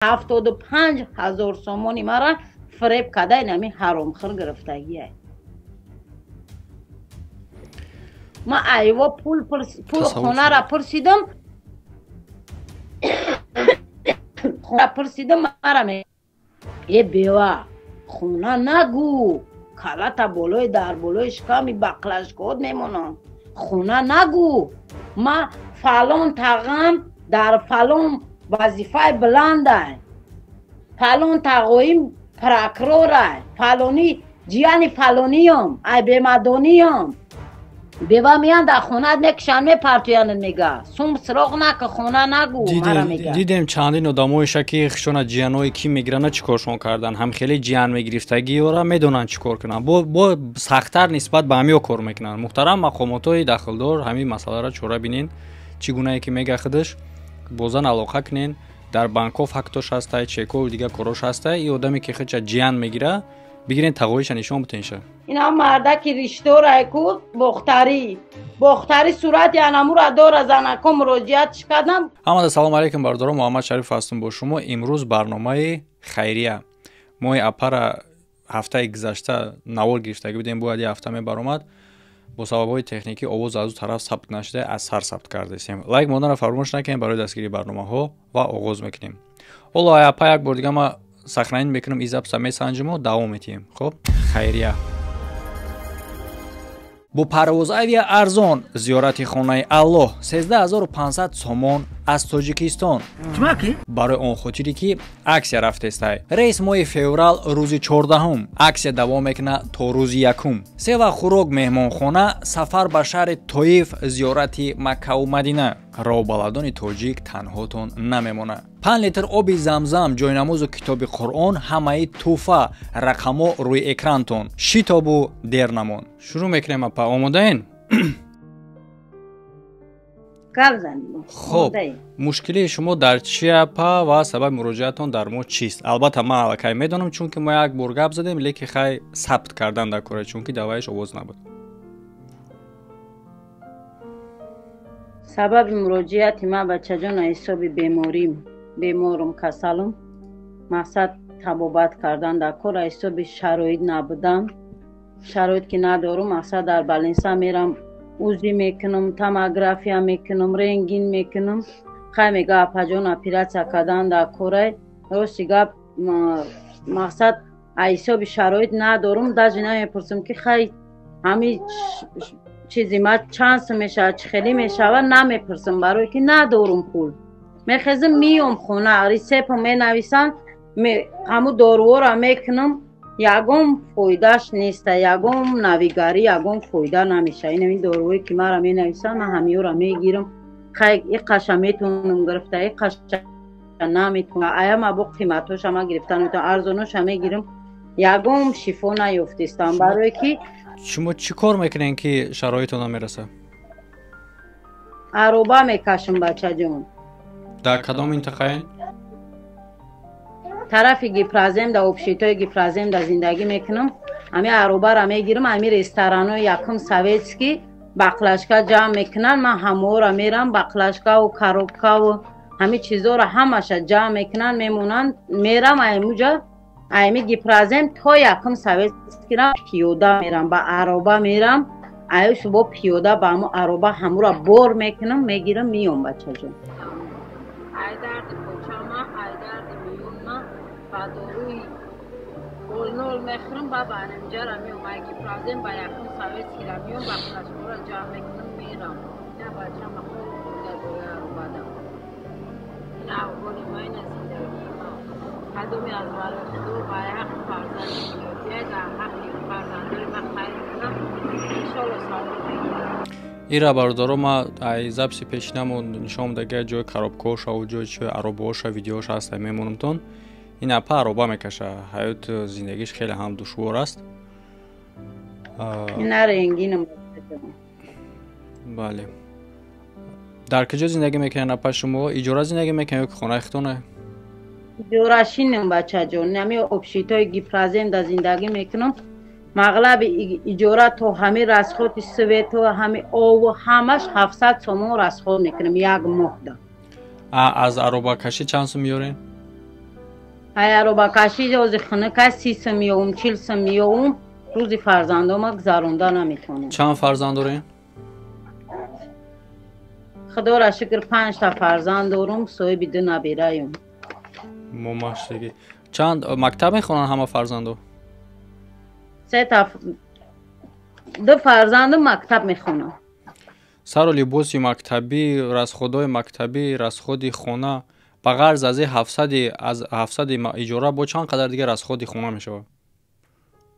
75 000 сомони мара фиреб карда, инами ҳаромхӯр гирифтагия. Ма айво пул хонара пурсидам, пурсидам, мара е бева хона нагӯ, калата болои дар болои шиками бақлашкод мемонам, хона нагӯ, ма фалон тағам дар фалон вазифаи баландай, фалон тағоим прокурорай, фалони ҷияни фалониём, ай бемадониём. Бева меян дар хонаат мекушанд, мепартоянд, мега сум сироғ нака, хона нагӯ, мара мега. Дидем чандин одамоеша ки хишона ҷияное ки мегиранд, чӣ коршон кардан, ҳам хеле ҷиян мегирифтагиёра медонанд чӣ кор кунанд, бо сахттар нисбат ба ҳамиё кор мекунанд. Муҳтарам мақомотҳои дахлдор, ҳамин масъаларо чора бинен, чӣ гунае ки мега худаш бозан алоқа кунен, дар банкҳо фактош ҳастай, чекову дигар корош ҳастай. И одаме ки худша ҷиян мегира, бигирен, тағоиша нишон бутенша. Ина мардаки риштора ку бохтарӣ, бохтарӣ сурати анамура дора, занако муроҷиат кардам. Ҳамада салому алейкум, бародарон, Муҳаммад Шариф ҳастам бо шумо. Имрӯз барномаи хайрия. Моҳи апара ҳафтаи гузашта навор гирифтагӣ будем, бояд як ҳафта мебаромад, бо сабабҳои техникӣ овоз аз ӯ тараф сабт нашуда, аз сар сабт кардастем. Лайк монданро фаромӯш накунем барои дастгирии барномаҳо ва оғоз мекунем. Ҳоло апа як бор дига ма сохранить мекунам, и записа месанҷиму давом метиҳем. Хоб, хайрия бо Парвоз Авиа арзон зиёрати хонаи Аллоҳ 13 500 сомон аз Тоҷикистон, барои он хотире ки аксия рафтестай. Рейс моҳи феврал, рӯзи 14-ум, аксия давом мекунад то рӯзи 1-ум. Се вақт хӯрок, меҳмонхона, сафар ба шаҳри Тоиф, зиёрати Маккаву Мадина. Роҳбаладони тоҷик танҳотон намемонад. 5 литр оби Замзам, ҷойнамозу китоби Қуръон, ҳамаи тӯҳфа. Рақамҳо рӯи экрантон, шитобу дер намон. Шурӯъ мекунем, апа, омодаен? Хоб, мушкилии шумо дар чи, апа, ва сабаби муроҷиатон дар мо чист? Албатта, ман аллакай медонам, чунки мо як бор гап задем, леки хай сабт кардан дар кора, чунки даваиш овоз набуд. Сабаби муроҷиати ман, бачаҷон, ҳисоби беморим. Беморум, касалум, мақсад табобат кардан дар кор, ҳисоби шароит набудам. Шароит ки надорум, мақсад дар больница мерам, УЗИ мекунам, томография мекунам, рентген мекунам. Хай мега, апаҷон, оператсия кардан дар корай. Рости гап, мақсад ҳисоби шароит надорум, даже намепурсам ки хай ҳами чизи ма чанд сум мешавад, чӣ хеле мешавад, намепурсам, барое ки надорум пул. Мехезам, миём хона, рецепт менависанд, ҳамун доруҳоро мекунам, ягон фоидааш неста, ягон навигарӣ, ягон фоида намешавад. Инами доруҳое ки мара менависанд, ман ҳамиёро мегирам. Хай, иқаша метавонам гирифта, иқаша наметавонам. Аяма бо қиматҳоша ма гирифта наметавонам, арзоноша мегирам, ягон шифо наёфтистам, барое ки Шумо чӣ кор мекунед, ки шароитон намерасад? Ароба мекашам, бачаҷон. Дар кадом минтақаен? Тарафи Гипрозем, да общежитиҳои Гипрозем да зиндагӣ мекунам. Ҳами аробара мегирам, ҳами ресторанои якум советский баклажка ҷамъ мекунанд, ман ҳамоора мерам, баклажкаву коробкаву ҳами чизоро ҳамаша ҷамъ мекунанд, мемонанд, мерам аймуҷа, айми Гипрозем то якум советскира пиёда мерам, ба ароба мерам, аюш бо пиёда ба ҳамо ароба ҳамура бор мекунам, мегирам, миём, бачаҷон. Ай дарди почама, ай дарди миёнма ба доруи олнол мехӯрам, ба анамҷара миём, ай Гипрозем ба якум советскира миём, баклажкора ҷамъ мекунам, мерам. Ина бачама хоб хӯрда бои аробада. Ина аҳволи ма, ина зиндагии ма. Кадоме аз барои Худо ба ҳаққи фарзанди ниёзия, дар ҳаққи фарзандои ма хайр кунам, иншолло савоб мегирам. Ира, бародаро, ма ай записи пешинамо нишон дага, ҷои коробкаошаву ҷои чои аробаоша видеоша ҳаста, мемонамтон. Ин апа ароба мекаша, ҳаёт зиндагиш хеле ҳам душвор аст. Ина рентгенам. Бале, дар куҷо зиндагӣ мекунед, апа? Шумо иҷора зиндагӣ мекунед ё ки хонаи худтоне? Иҷорашинам, бачаҷон, ҳами общежитиҳои Гипрозем да зиндагӣ мекунам. Мағлаби иҷора то ҳами расходи свету, ҳами ову, ҳамаш 700 сомон расход мекунам як моҳда. Аз аробакашӣ чанд сум меёред? Ай аробакашӣ ози хунука 30 сум меёвум, 40 сум меёвум, рӯзи фарзандома гузаронда наметавонам. Чанд фарзанд дорем? Худоро шукр, 5 та фарзанд дорум, соҳиби 2 набираем. Момаштагӣ. Чанд мактаб мехонанд ҳама фарзандо? 3 та, 2 фарзандам мактаб мехонанд. Сару либоси мактабӣ, расходҳои мактабӣ, расходи хона, ба ғарз аз 700, аз 700 иҷора бо чанд қадар дигар расходи хона мешавад?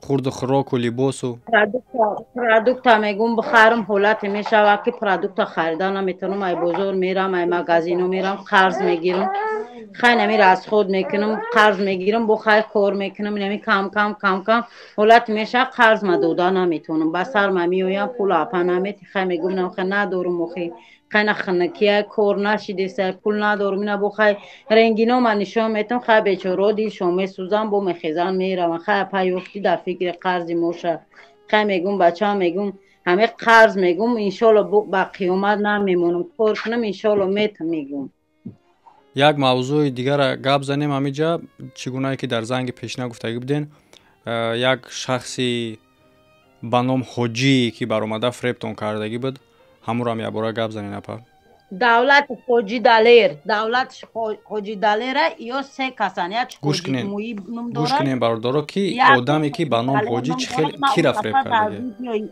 Хурду хӯроку либосу. Продукта мегум бихарам, ҳолате мешавад ки продукта харида наметавонам. Ай бозор мерам, ай магазино мерам, қарз мегирам. Хай нами расход мекунам, қарз мегирам, бо хай кор мекунам, нами кам кам кам кам ҳолате мешавад қарз ма дода наметавонам. Ба сар ма меоям, пул апа намети, хай мегум на хай надорум, охи хай на хунукия кор нашидеса, пул надорум, ина бо хай ренгино ма нишон метам, хай бечоро дилшон месӯзам, бо мехезан меравам. Хай апа ёфти дар фикри қарзи моша. Хай мегум бачаам, мегум ҳаме қарз мегум, иншолло ба қиёмат намемонам, кор кунам, иншолло метам мегум. Як мавзӯи дигара гап занем ҳамиҷа, чӣ гунае ки дар занги пешина гуфтагӣ буден, як шахси ба ном Ҳоҷӣ ки баромада фребтон кардагӣ буд, ҳамурам якбора гап занен апа. Давлат Ҳоҷи Далер, Давлат Ҳоҷи Далера ё се касан, як гӯш кунем, гӯш кунем бародаро, ки одаме ки ба ном Ҳоҷӣ чӣ хел кира фреб кардагӣ.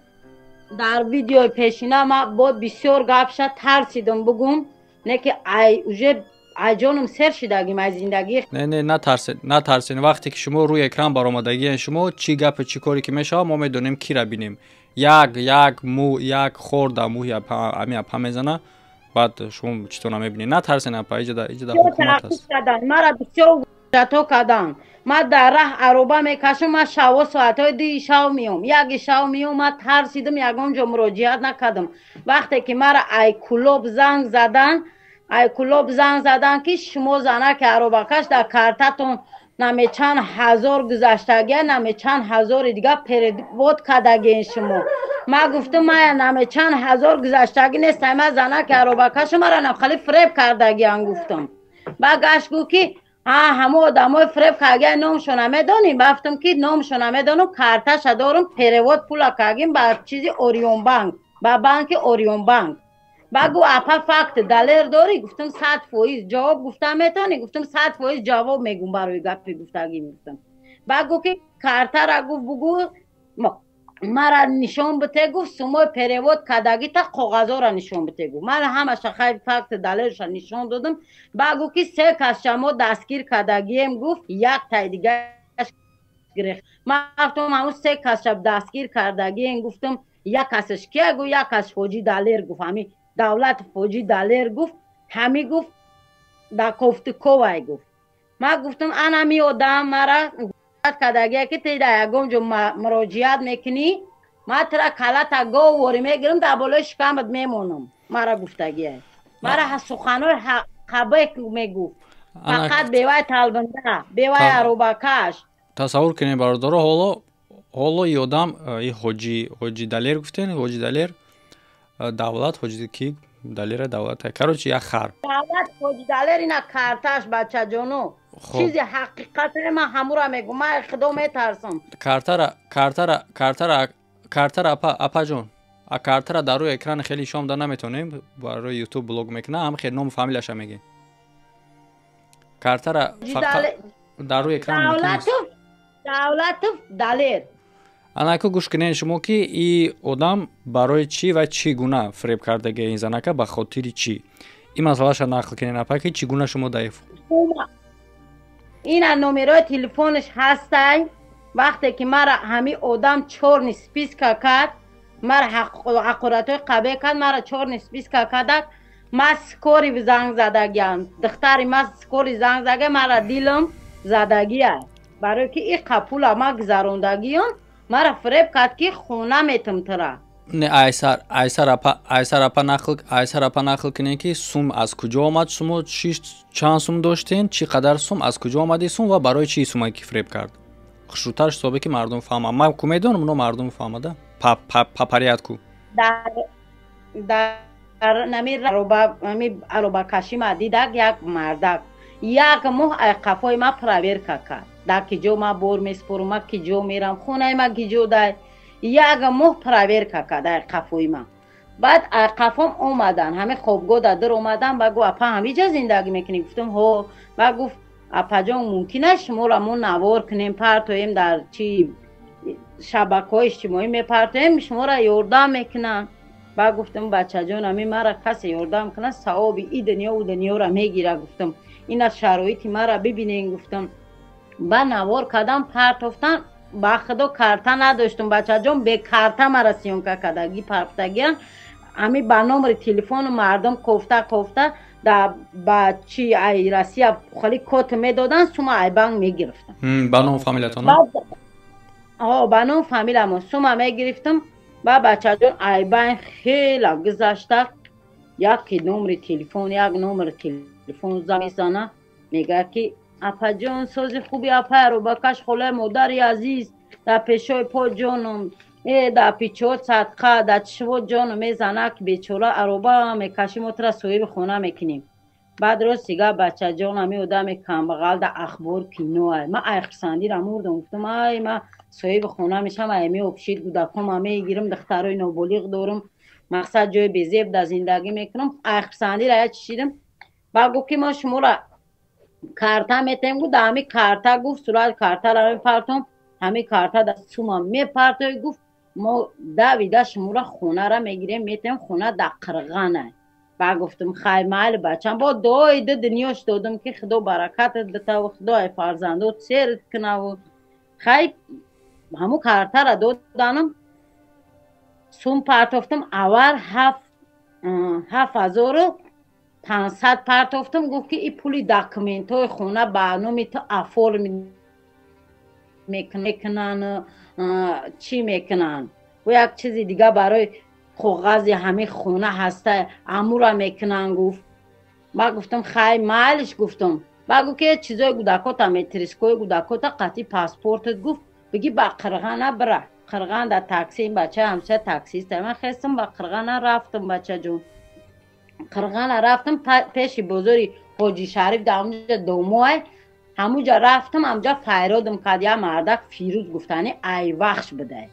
Дар видеои пешина ма бо бисёр гап шад, тарсидам бугум, не ки ай уже ай ҷонум сер шидагим ай зиндагӣ. Не, не, натарсед, натарсед. Вақте ки шумо рӯи экран баромадагиен, шумо чӣ гапе, чӣ коре ки мешавад, мо медонем кира бинем. Як як мӯ, як хор дар мӯҳи ами апа мезана, баъд шумо читона мебинед. Натарсен апа, иҷода иҷода ҳукумат аст. Мара бисёр ҷато карданд. Ман дар раҳ ароба мекашам, ман шаво соатҳои 2 шав меом, 1 шав меом, ман тарсидам, ягон ҷо муроҷиат накардам. Вақте ки мара ай кулоб занг задан, ай кулоб занг задан ки шумо занаки аробакаш дар картатон наме чанд ҳазор гузаштагия, наме чанд ҳазори дига перевод кардагиен шумо. Ман гуфтам мая наме чанд ҳазор гузаштагӣ нест, ман занаки аробакашу мара нахали фреб кардагиан гуфтам. Ба гашт гуфт ки ҳамо одамои фреб кардагия номшона медонӣ? Гуфтам ки номшона медонам, карташа дорам, перевод пула кардагим ба чизи Орионбанк, ба банки Орионбанк. Ба гу апа факт далер дорӣ? Гуфтам 100% ҷавоб гуфта метавонӣ? Гуфтам 100% ҷавоб мегум барои гапи гуфтагӣ гуфтам. Ба гу ки картара гуфт бугу мара нишон бите, гуфт сумои перевод кардагита коғазора нишон бите гуфт. Ман ҳамаша хай факт далерша нишон додам. Ба гу ки се касша мо дастгир кардагием, гуфт як тай дигаш гирифт. Ман гуфтам ҳамун се касша дастгир кардагием, гуфтам як касаш кия? Гуфт як кас Ҳоҷи Далер, гуфт ҳами Давлат Ҳоҷи Далер, гуфт ҳами, гуфт дар Кофтуковай, гуфт. Ман гуфтам анами одам мара кардагия ки ти дар ягон ҷо муроҷиат мекунӣ, ман тура калата говворӣ мегирам, дар болои шикамат мемонам. Мара гуфтагия. Мара суханои қабек мегуфт. Фақат бевай талбанда, бевай аробакаш. Тасаввур кунед бародаро, ҳоло и одам, и Ҳоҷи Далер гуфтен, Ҳоҷи Далер, Давлат Ҳоҷи ки Далера Давлат. Короче, як хар. Давлат Ҳоҷи Далер ина карташ бачаҷоно. Чизи ҳақиқате ман ҳамура мегум, ман худо метарсам. Картара, картара, картара, картара апа, апаҷон. А картара дар рӯи экран хеле шом да наметонем, барои YouTube блог мекунам, ҳам хел ному фамилияша мегем. Картара фақат дар рӯи экран Давлатов, Давлатов Далер. Анаку гӯш кунед шумо ки и одам барои чӣ ва чӣ гуна фреб кардагия ин занака, ба хотири чӣ? Ин масъалаша нақл кунед апа, ки чӣ гуна шумо даиф. Ина номерои телефонаш ҳастай. Вақте ки мара ҳами одам чёрный списка кард, мара ҳақоратҳои қабеҳ кард, мара чёрный списка кардак, ман скорый занг задагиам. Духтари ман скорый занг зага, мара дилам задагия. Барои ки и қапула ман гузарондагиам, мара фреб кард ки хона метам тура. Не, айсар, айсар апа, айсар апа нақл, айсар апа нақл кунед ки сум аз куҷо омад, шумо чанд сум доштен, чӣ қадар сум, аз куҷо омади сум ва барои чӣ сума ки фреб кард? Хушрӯтар ҳисобе ки мардум фаҳмад. Ман ку медонам, но мардум фаҳмада. Па порядку. Дар нами аробакашӣ ма дидак як мардак. Як моҳ ай қафои ма проверка кард, дар ки ҷо ма бор меспорам, ма ки ҷо мерам, хонаи ма ки ҷо дай. Як моҳ проверка кард ай қафои ма. Баъд ай қафом омадан, ҳами хобгоҳ да дур омадан, ба гуфт: апа, ҳамиҷа зиндагӣ мекунӣ? Гуфтам: ҳо. Ба гуфт: апаҷон, мумкин аст шуморо мо навор кунем, партоем, дар чи шабакаҳои иҷтимоӣ мепартоем, шуморо ёрдам мекунанд? Ба гуфтам: бачаҷон, ами мара касе ёрдам кунад, савоби и дунё у дунёро мегира. Гуфтам: ина шароити мара бибинен, гуфтам. Ба навор кардам, партофтан. Ба худо, карта надоштам, бачаҷон, бекарта мара съёмка кардаги партагиян. Ами ба номери телефону мардум кофта кофта да ба чи ай Россия хали код медодан, сума ай банк мегирифтам. Ба ном фамилиятон? Ба ном фамилиямон сума мегирифтам. Ба бачаҷон, ай банк хела гузашта, яке номери телефон, як номери телефон мезана, мегӯяд ки: апаҷон, сози хуби, апай рӯбакаш, холаи модари азиз, дар пешои по ҷоном, э дар пичот садқа, дар чишво ҷону мезана, ки бечора ароба мекашим, мо тура соҳиби хона мекунем. Баъд рости гап, бачаҷон, ами одами камбағал да ахбор киноай. Ма ай хурсандира мурдам. Гуфтам: ай, ма соҳиби хона мешам, ай меобшид, кӯдакома мегирам, духтарои ноболиғ дорам, мақсад ҷои безеб дар зиндагӣ мекунам. Ай хурсандира я чишидам. Ба гуфт ки мо шуморо карта метаем. Гуфт, да ҳами карта, гуфт, сурат картара мепартом, ҳами карта да сума мепартои, гуфт, мо давида шуморо хонара мегирем, метаем, хона дар Қирғана. Ба гуфтам: хай, майли, бачам. Бо дуои ду дунёш додам, ки худо баракатат битаву худо ай фарзандот серт кунаву. Хай, ҳамун картара доданам, сум партофтам. Аввал 7500 партофтам. Гуфт ки и пули документҳои хона ба номи ту оформить мекунанд, чӣ мекунанд, бо як чизи дига барои коғази ҳамин хона ҳаста, амура мекунанд, гуфт. Ба гуфтам: хай, майлиш, гуфтам. Ба гуфт ки чизои кӯдакота, метрискои кӯдакота қатъи паспортат, гуфт, биги, ба Қирғана бира. Қирған да такси, ин бача ҳамша таксист. Ман хестам, ба Қирғана рафтам, бачаҷон. Қирғана рафтам, пеши бозори Ҳоҷи Шариф да ҳамунҷа домоай, ҳамунҷа рафтам. Ҳамунҷа файродам кард як мардак, Фирӯз гуфтани, айвахш будай.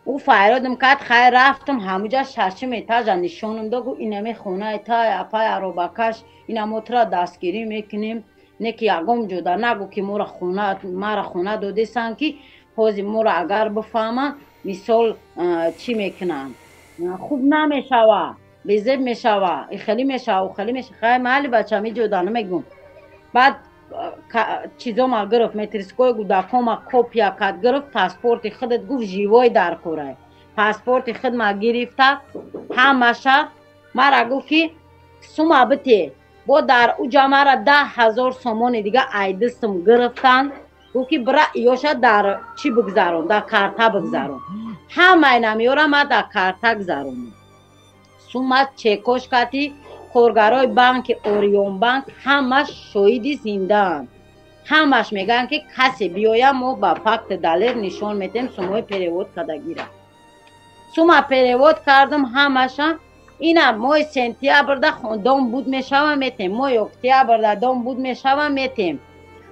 Ӯ файродам кард. Хай, рафтам ҳамунҷа, шашум этажа нишонам дод. Гуфт: инами хонаи тай, апай аробакаш, ина мо тура дастгирӣ мекунем, не ки ягон ҷода нагӯ ки мора хона, мара хона додесан, ки ҳозир моро агар бифаҳманд, мисол, чӣ мекунанд, хуб намешава, безеб мешава, ихелӣ мешава, ухелӣ мешава. Хай, майли, бачам, иҷода намегӯм. Баъд чизома гирифт, метрискои кӯдакома копия кард, гирифт. Паспорти худат, гуфт, живой дар корай. Паспорти худма гирифта, ҳамаша мара гуфт ки сума бите. Бо дар уҷа мара 10 000 сомони дига айдистам гирифтанд. Гуфт ки бира, иёша дар чӣ бигзарон, дар карта бигзарон. Ҳамаи намиёра ма дар карта гузаронам. Сума чекош кати коргарои банки Ориёнбанк ҳамаш шоҳиди зиндаанд, ҳамаш мегӯянд ки касе биёя, мо ба факти далер нишон медиҳем сумои перевод кардагира. Сума перевод кардам ҳамаша. Ина моҳи сентябрда дом буд мешава, метем, моҳи октябрда дом буд мешава, метем.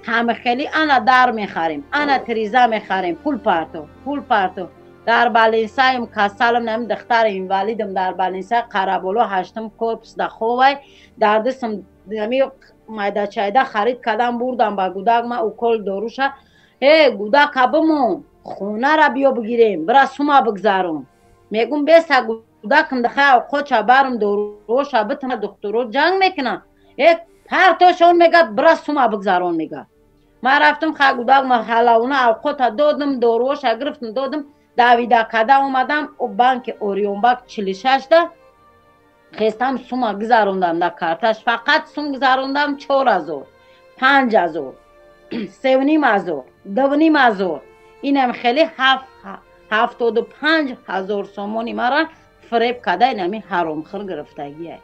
Ҳама хеле ана дар мехарем, ана триза мехарем. Пул парто, пул парто. Дар балинсаем, касалам, нами духтари инвалидам дар балинса Қараболо, ҳаштум корпус да ховай. Дар дастам нами майдачайда харид кардам, бурдам ба гудак ма укол доруша. Э, гудака бимон, хонара биё бигирем, бира сума бигзарон. Мегум: беса, гудакам дахай, овқотша барм, доруоша битма, духтуро ҷанг мекунам. Э, ҳартошон мега, бира сума бигзарон, мега. Ман рафтам, ха, гудак ҳалавна авқота додам, доруоша гирифтам, додам. Давида када омадам банки Ориёнбанк 46-да, хестам, сума гузарондам дар карташ. Фақат сум гузарондам: 4000, 5000, 3500, 2500. Инам хеле 75 000 сомони мара фиреб када инами ҳаромхӯр гирифтагия.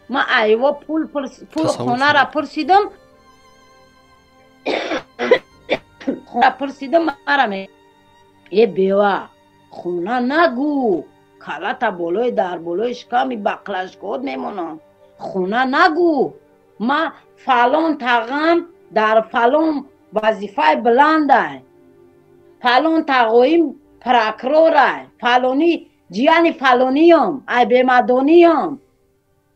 Ма айво пул хонара пурсидам, пурсидам, мара е бева, хона нагӯ, калата болои дар болои шиками бақлашкод мемонам. Хона нагӯ. Ма фалон тағам дар фалон вазифаи баландай. Фалон тағоим прокурорай. Фалони ҷияни фалониём, ай бемадониём.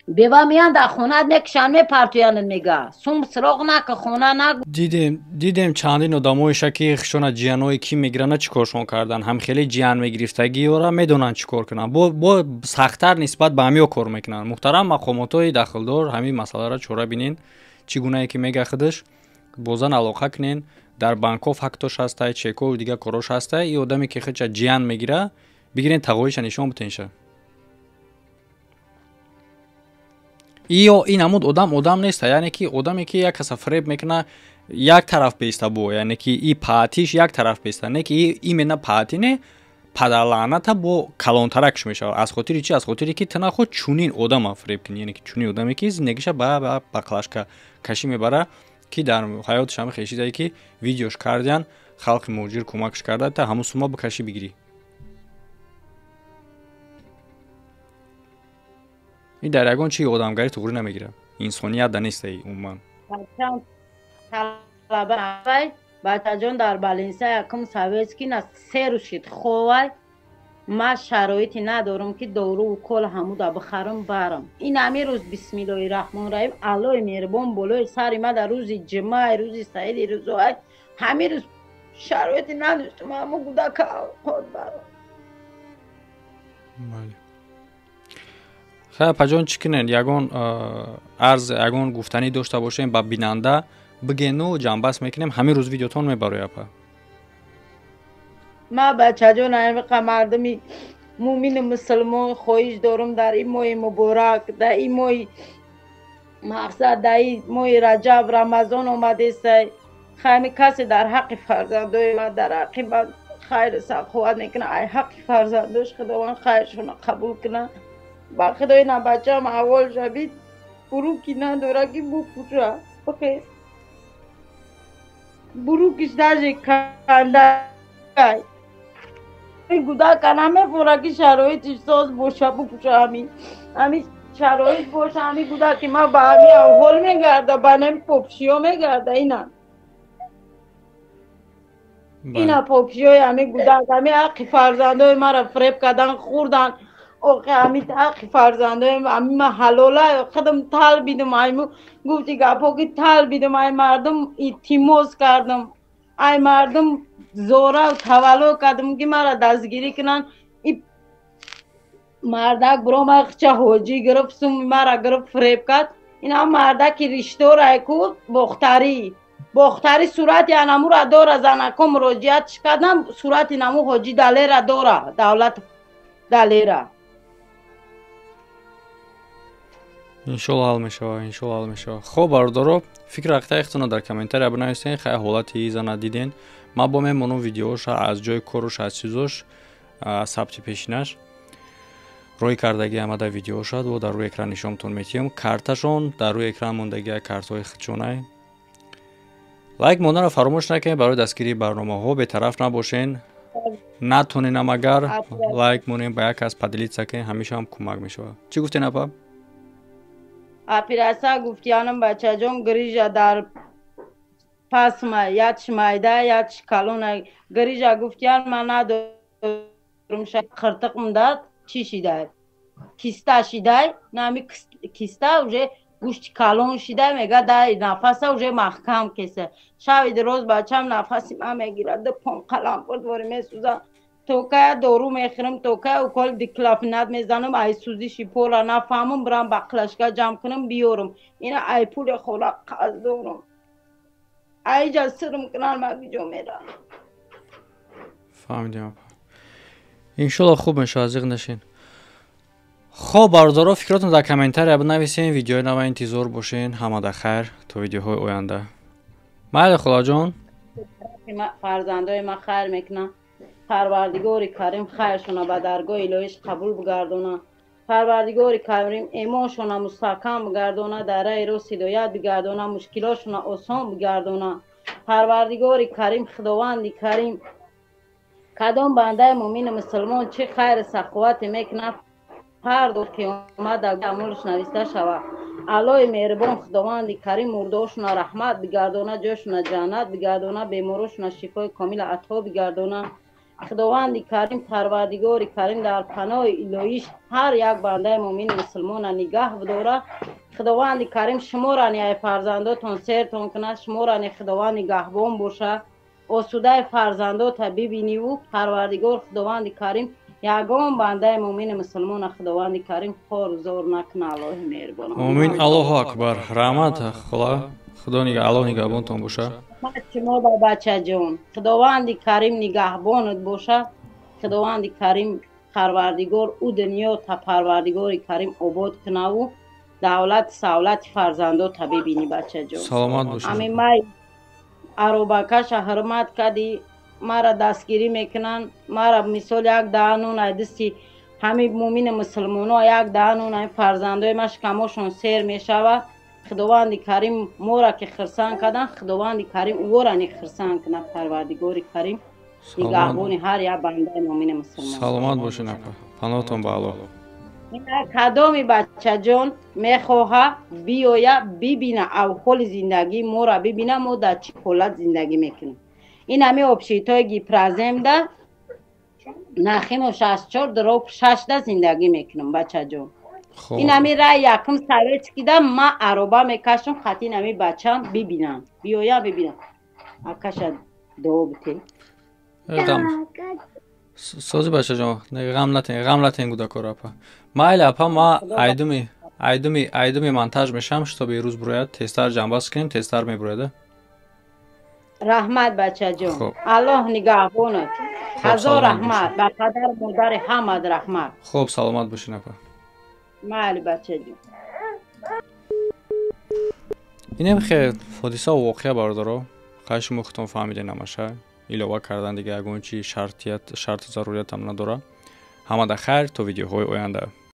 Бева меян дар хонаат мекушанд, мепартоянд, мега. Сум сироғ нака, хона нагӯ. Дидем чандин одамоеша ки хишона ҷияное ки мегиранд, чӣ коршон кардан. Ҳам хеле ҷиян мегирифтагиёра медонанд чӣ кор кунанд. Бо сахттар нисбат ба ҳамиё кор мекунанд. Муҳтарам мақомотҳои дахлдор ҳамин масъаларо чора бинен. Чӣ гунае ки мега худаш, бо зан алоқа кунен. Дар банкҳо фактош ҳастай, чекову дигар корош ҳастай. И одаме ки худша ҷиян мегира, бигирен тағоиша нишон битенша. Иё ин ҳамун одам одам нест, яъне ки одаме ки як каса фиреб мекуна, як тараф беиста бо, яъне ки и паатиш як тараф беиста, не ки именно паати не, падарлаъната бо калонтаракш мешавад. Аз хотири чи? Аз хотире ки ту нахоҳ чунин одама фиреб кунӣ, яъне ки чунин одаме ки зиндагиша ба бақлашка кашӣ мебара, ки дар ҳаёташ ҳама хешидае ки видеош кардиян, халқи муҳоҷир кӯмакш карда, та ҳамун сума бикашӣ бигирӣ. Ин дар ягон чи одамгарӣ туғрӣ намегирад. Инсоният да нестаи умуман. Бачаҷон дар Балинса якум советский на се рӯз шид ховай. Ма шароите надорам ки дору укол ҳамуда бихарам барам. Ин ҳамин рӯз бисмиллоҳи раҳмони раҳим, Аллоҳи меҳрубон болои сари ма дар рӯзи ҷумъа, рӯзи саиди рӯзоай, ҳамин рӯз шароите надоштам, ҳамо гудака авқот барам. Бале. Хай апаҷон, чӣ кунед? Ягон арз, ягон гуфтанӣ дошта бошем ба бинанда бигену ҷамъбаст мекунем. Ҳамин рӯз видеотон мебарояд апа. Ма бачаҷон, ҳамиқа мардуми мӯмину мусулмон хоҳиш дорам дар ин моҳи муборак, дар ин моҳи мақсад, дар ин моҳи Раҷаб, Рамазон омадесай. Ҳами касе дар ҳаққи фарзандои ма, дар ҳаққи ман хайру саховат мекунад, ай ҳаққи фарзандош Худованд хайршонро қабул кунад. Ба худои на бачаам аввал шавид, буруки надора ки бупӯша. Бихез. Бурукиш даже кандай. Ин гудака намефора ки шароитиш соз боша, бупӯша ҳамин. Ҳамин шароит боша, ҳамин гудаки ма ба ҳамин авҳол мегарда, ба ҳамин попшиё мегарда ина. Ина попшиёи ҳамин гудак, ҳамин ҳаққи фарзандои маро фиреб кардан, хӯрдан. Охе ҳамин ҳаққи фарзандои ҳамин ма ҳалола, худам тал бидум, айму гуфти гапҳо ки тал бидум, ай мардум илтимос кардам, ай мардум зора тавалло кардам ки маро дастгирӣ кунанд. И мардак биромад, хча ҳоҷӣ гирифт, суми маро гирифт, фиреб кард. Ин ҳам мардаки риштдорай ку бохтарӣ. Бохтарӣ сурати анамура дора, занако муроҷиатш кардам, сурати наму ҳоҷӣ Далера дора, давлат Далера. Иншолло ҳал мешавад, иншолло ҳал мешавад. Хоб бародаро, фикр ақидаи худтонро дар комментария бинависен. Хай ҳолати зана диден. Ман бо мемонам видеоша аз ҷои коруш, аз чизош, аз сабти пешинаш рӯй кардаги омада видеоша бо дар рӯи экран нишонтон метиҳам. Карташон дар рӯи экран мондаги картҳои худшонай. Лайк монданро фаромӯш накунед барои дастгирии барномаҳо, бетараф набошен. Натоненам агар лайк монем, ба як кас поделиться кунед, ҳамеша ҳам кӯмак мешавад. Чӣ гуфтен апа? Операция гуфтиянам бачаҷон, грижа дар пасма, ятш майда, ятш калона. Грижа гуфтиян ман надорум, қиртиқм дад, чӣ шидай? Киста шидай, нами киста уже гӯшти калон шидай, мега дай нафаса уже маҳкам кеса. Шави роз бачам нафаси ман мегирад, ду пон қалампур двори месӯза. То кая дору мехӯрам, то кая укол диклофенат мезанам, ай сӯзиши пола нафаҳмам, бирам бақлашка ҷамъ кунам, биёрам. Ина ай пули хона қарз дорам. Айҷа сирм кунан, ман куҷо мерам? Фаҳмидем апа. Иншолло хуб мешавад, зиқ нашин. Хоб бародаро, фикротон дар комментария бинависен, видеои нава интизор бошен. Ҳамада хайр то видеоҳои оянда. Майли холаҷон. Фарзандои ман хайр мекунам. Парвардигори Карим хайршона ба даргоҳи илоҳиш қабул бигардона. Парвардигори Карим эмоншона мустаҳкам бигардона, дар раҳи рост ҳидоят бигардона, мушкилотшона осон бигардона. Парвардигори Карим, Худованди Карим, кадом бандаи мӯмину мусулмон чӣ хайру саховате мекунад, ҳар ду қиёмат дар амолш нависта шавад. Аллоҳи меҳрибон Худованди Карим мурдошуна раҳмат бигардона, ҷошуна ҷаннат бигардона, беморошуна шифои комила ато бигардона. Худованди Карим Парвардигори Карим дар паноҳи илоҳиш ҳар як бандаи муъмини мусулмона нигаҳ бидора. Худованди Карим шуморо ни ай фарзандотон сертон кунад, шуморо ни Худованд нигаҳбон боша. Осудаи фарзандота бибиниву Парвардигор Худованди Карим ягон бандаи муъмини мусулмона Худованди Карим хор зор накуна. Аллоҳи меҳрибон. Омин. Аллоҳу акбар. Раҳмат хола. Худо Аллоҳ нигаҳбонтон боша. Шумо ба бачаҷон Худованди Карим нигаҳбонат боша. Худованди Карим Парвардигор ӯ дунё та Парвардигори Карим обод кунаву давлати савлати фарзандота бибинӣ, бачаҷон. Саломат бошед. Ами май аробакаша ҳурмат кардӣ, мара дастгирӣ мекунанд. Мара мисол як даҳанун ай дасти ҳами муъмини мусулмоно як даҳанун ай фарзандои ма шикамошон сер мешавад. Худованди Карим мора ки хирсанд кардан, Худованди Карим ӯро ни хирсанд кунад. Парвардигори Карим нигаҳбони ҳар як бандаи муъмини мусулмон. Саломат бошед апа. Паноҳтон ба Аллоҳ. Кадоми бачаҷон мехоҳа биёя бибина авҳоли зиндагии моро, бибина мо дар чӣ ҳолат зиндагӣ мекунем. Ин ҳами общежитои Гипроземда Нахимо 64/6да зиндагӣ мекунам, бачаҷон. Ин ҳами рай якум советскида ма ароба мекашам, хати ин ҳами бачам бибинам, биёя бибинам. Акаша дуо бите. Сози бачаҷон, ғам натен, ғам натен гудакор апа. Майли апа, ма айдуми монтаж мешам, чтобы ирӯз бурояд, тезтар ҷамъбаст кунем, тезтар мебурояд. Раҳмат, бачаҷон. Аллоҳ нигаҳбонат. Ҳазор раҳмат ба падару модари ҳамад раҳмат. Хуб, саломат бошед апа. Майли, бачаҷон. Инем хел ҳодисаву воқеа, бародаро. Хай, шумо худтон фаҳмидем намаша. Илова кардан дига ягон чи шарту заруриятам надора. Ҳамада хайр, то видеоҳои оянда.